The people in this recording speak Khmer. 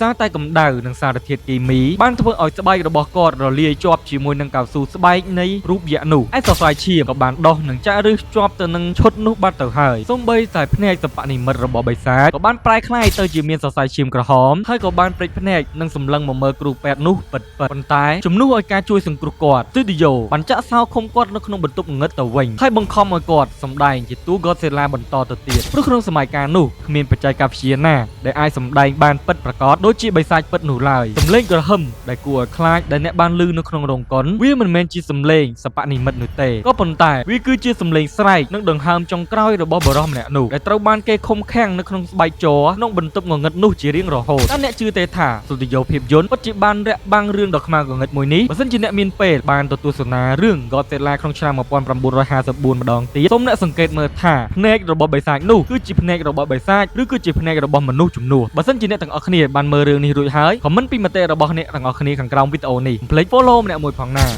សារតែកម្ដៅនិងសារធាតុគីមីបានធ្វើឲ្យស្បែករបស់គាត់រលាយជាប់ជាមួយនឹងកៅស៊ូស្បែកនៃរូបយក្សនោះឯសរសៃឈាមក៏បានដុះនិងចាក់ឫសជាប់ទៅនឹងឈុតនោះបាត់ទៅហើយសូម្បីតែភ្នែកសិប្បនិម្មិតរបស់បិសាចក៏បានប្រែក្លាយទៅជាមានសរសៃឈាមក្រហមហើយក៏បានព្រិចភ្នែកនិងសម្លឹងមកមើលគ្រូពេទ្យនោះពិតៗប៉ុន្តែជំនួសឲ្យការជួយសង្គ្រោះគាត់ស្ទូឌីយ៉ូបានចាក់សោឃុំគាត់នៅក្នុងបន្ទប់ងងឹតទៅវិញហើយបង្ខំឲ្យគាត់សម្ដែងជាតួ Godzilla បន្តទៅទៀតព្រោះក្នុងសម័យកាលនោះគ្មានបច្ចេកវិទ្យាណាដែលអាចសម្ដែងបានពិតប្រាកដដូចជាបិសាចពិតនោះឡើយសំឡេងក្រហឹមដែលគួរឲ្យខ្លាចដែលអ្នកបានឮនៅក្នុងរោងកុនវាមិនមែនជាសំឡេងសិប្បនិម្មិតនោះទេក៏ប៉ុន្តែវាគឺជាសំឡេងស្រែកនិងដង្ហើមចុងក្រោយរបស់បុរសម្នាក់នោះដែលត្រូវបានគេឃុំឃាំងនៅក្នុងស្បែកជ័រក្នុងបន្ទប់ងងឹតនោះជារៀងរហូតតើអ្នកជឿទេថាស្ទូឌីយ៉ូភាពយន្តពិតជាបានរាក់បាំងរឿងដ៏ខ្មៅងងឹតមួយនេះបើសិនជាអ្នកមានពេលបានទៅទស្សនារឿង Godzilla ក្នុងឆ្នាំ1954ម្ដងទៀតសូមអ្នកសង្កេតមើលថាភ្នែករបស់បិសាចនោះគឺជាភ្នែករបស់បិសាចឬគឺជាភ្នែករបស់មនុស្សជំនួសបើសិនជាអ្នកទាំងអស់គ្នាបានមើលរឿងនេះរួចហើយ comment ពីមតិរបស់អ្នកទាំងអស់គ្នាខាងក្រោមវីដេអូនេះកុំភ្លេច follow ម្នាក់មួយផងណា។